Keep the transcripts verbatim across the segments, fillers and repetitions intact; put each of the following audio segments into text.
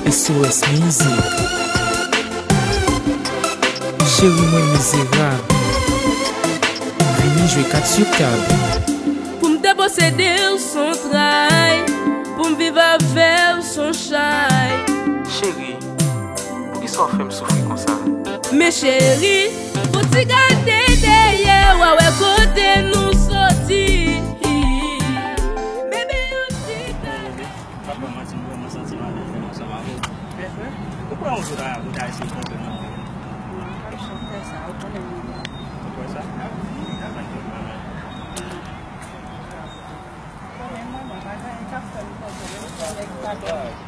S O S Music. Cheri mwen mizerab, vini jwe kat sou tab. Pou m te posede w s on tray, pou m viv avè w s on chay. Cheri, poukisa w fè m soufri konsa? Men cheri, fò w ti gade dèyè w, w a wè kote nou soti. Bebe, yon ti gade. Pa fè manti, m vrèman santi m alèz lè m ansanm avè w. Ou kwè yon jou la, ou ta eseye twonpe m nan? Non, m p ap janm fè sa, ou konnen m renmen w. Ou kwè sa? Wi, m ta konn fè sa. Konnen mwen, mwen pa gen anyen k ap fè m twonpe w, menm si yon nèg ta ban m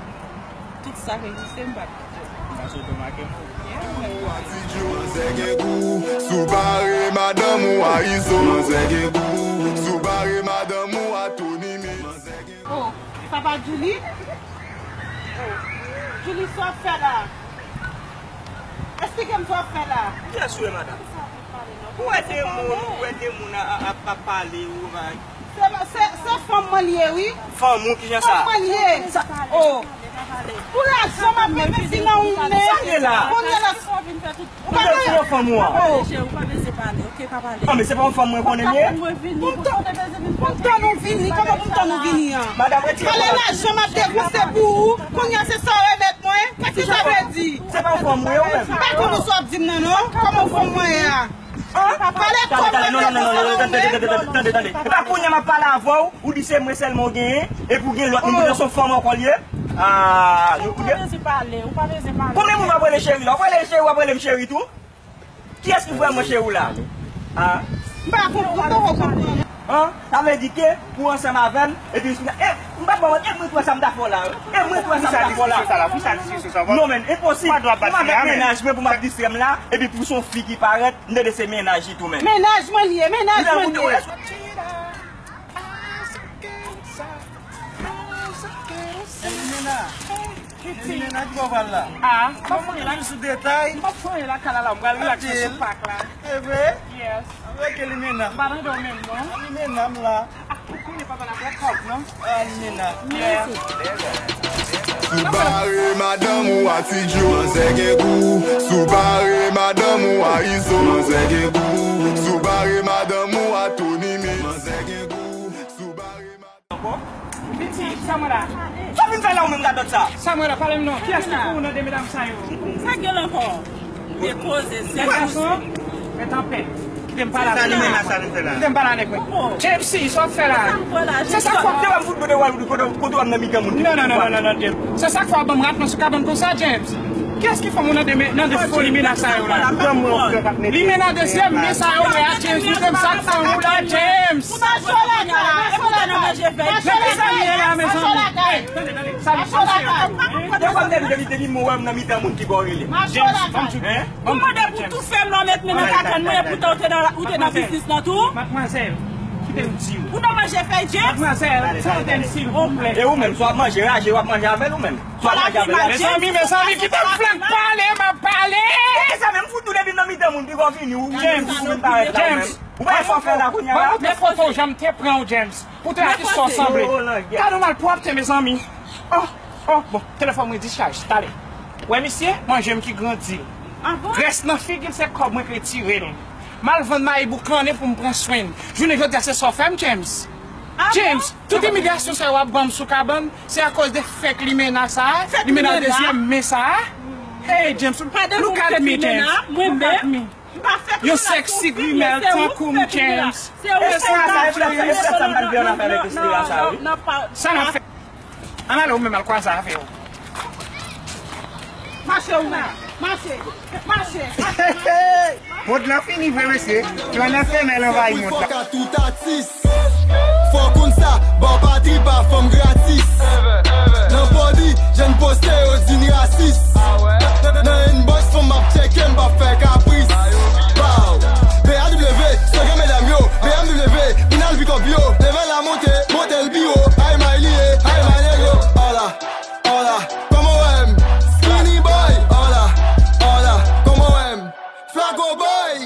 tout sa k egziste, m p ap kite w. Paske w te make m. Yeah, mwen. Manzè gen gou, si w bare madanm ou a Izo. Manzè gen gou, si w bare madanm ou a Tony Mix. Oh, papa Julie? Oh, Julie, sa w ap fè la? Eksplike m sa w ap fè la. Byen sou, madanm. Ou wè de moun, ou wè de moun a, a, ap, ap pale, ou va. Se, se, se fanm mwen li ye, wi. Fanm ou, kijan sa? Fanm mwen li ye. Sa, oh. Pou lajan m ap mete fi nan ou men. Sa gen la? Kounye a la. Ou pa gen fanm ou an. Oh. Ou pa bezwen pale, ok, pa pale. Non, men se pa yon fanm mwen konnen li ye. Pou m tann, pou m tann ou vini, kòman pou m tann ou vini an? Madanm, retire kò la. Pale lajan m ap depanse pou ou, kounye a se sa w remèt mwen. Kisa sa vle di? Se pa yon fanm mwen, ou menm. M pa konn sa w ap di m nan, non. Kòman fanm mwen ye a? An? Pale kòb mwen. Tande, tande, non, non, non, non, non, tande, tande, tande, tande, tande. E pa kounye a m ap pale avè w, ou di se mwen sèlman w genyen, epi w gen lòt moun, poutèt se yon fanm ankò l ye. Ah, nou, ou pa bezwen pale, ou pa bezwen pale. Konbyen moun w ap rele cheri la? W ap rele cheri, w ap rele m cheri tou? Kiyès ki vrèman cheri w la? Ah. M pa konprann, m pa konprann. An? Sa vle di ke pou w ansanm avè m, epi, e, m pa t ba w, e mwen tou wè sa m ta fè w la. E mwen tou wè sa m ta fè w la. Pou sa la, pou sa, pou sa, pou sa, pou sa. Non, men, enposib. Pou m avèk mennaj mwen, pou m ap distrè m la, epi pou se yon fi ki parèt, m tande se mennaj li tou, men. Mennaj mwen li ye, mennaj mwen li ye. Elimina. Elimina, ki bò w pral la? Ah, m ap fouye la. Sou detay. M ap fouye la, kala la, m pral rilakse sou pak la. E vre? Yes. Avèk Elimina. M pa tande w menm, non. Elimina, m la. Ah, ou konnen papa la fè kòb, non? Elimina. Yeah. Si w bare madanm ou a Ti Djo, manzè gen gou. Si w bare madanm ou a Izo, manzè gen gou. Si w bare madanm ou a Tony Mix, manzè gen gou. Si w bare madanm... Ankò? Piti, sa mwen la. Sa w vin fè la ou menm gadòt sa? Sa mwen la, pale m non. Kiyès ki fè w nan de medam sa yo? Sa k gen la ankò? Ou gen koze, sèl gason? Mèt anpè. Kite m pale avèk ou. Kite m pale avèk mwen. James, si, sa w ap fè la? Se sa k fè w ap dewa m fout dewa kote w ap nan mitan moun. Non, non, non, non, non, James. Se sa k fè w ap ban m rat nan sou kabann konsa, James. Kiyès ki fè w nan de, nan de fo limena sa yo la? Limena dezyèm men sa yo wè a, James. Ou te m sa k fè w la, James. Ou pa jwe lakay la, e pou tande manje fèy. Men kisa li ye la, mezanmi? Sa li panse yo. Depi, depi, depi m wè m nan mitan moun ki bò rele. James, ban m di w. Ou mande pou tou fè m la, w met men nan kakann mwen, epoutan ou te nan, ou te nan biznis lan tou. Madmwazèl, kite m di w. Ou nan manje fèy, James? Madmwazèl, tande m silvouplè. E ou menm, sa w ap manje, raje w ap manje avè l ou menm? Sa w ap manje avè l? Mezanmi, mezanmi, kite m flank pale, m ap pale. Kisa menm fout ou depi nan mitan moun, pi w vini, ou vin parèt la ou menm. Ou pa fè fè la kounye a la? Ban m montre foto jan m te pran w, James. Pou te atis sa w sanble. Gade w mal pwòpte, mezanmi. Oh, oh, bon, telefòn mwen dichaj, talè. Wè misye, manje m ki grandi l. Grès nan figi l, se kòb mwen k retire l. M al vann mayi boukannen pou m pran swen l. Jounen jodi a, se sa w fè m, James. James, tout imilyasyon sa yo w ap ban m sou kabann, se akoz de fèk limena sa a, limena dezyèm men sa a. Hey, James, look at me, James. Look at me. Yon sexy grimèl tankou m, James. E sa, sa, e sa, e sa, sa m pa t vle ann afè avèk espri a sa, wi. Sa n ap fè? Ann ale, ou menm al kwaze avè w. Mache ou menm. Mache. Mache. Mond lan fini vre, mesye. Gran enfènèl anvayi mond lan. Fòk a tout atis. Fò konn sa, ba w patri pa fanm gratis. Nan pòdi, jèn poste yo di n rasis. Nan inbox fanm ap tcheke m p ap fè kapris. Bow. B A W, se gen medam yo. B M W, vin al pikòp yo. Leve la monte, monte l pi wo. Ay may li ye, ay may nèg yo. Hola, hola, kòman w wè m? Skinny boy, hola, hola, kòman w wè m? Flaco boy.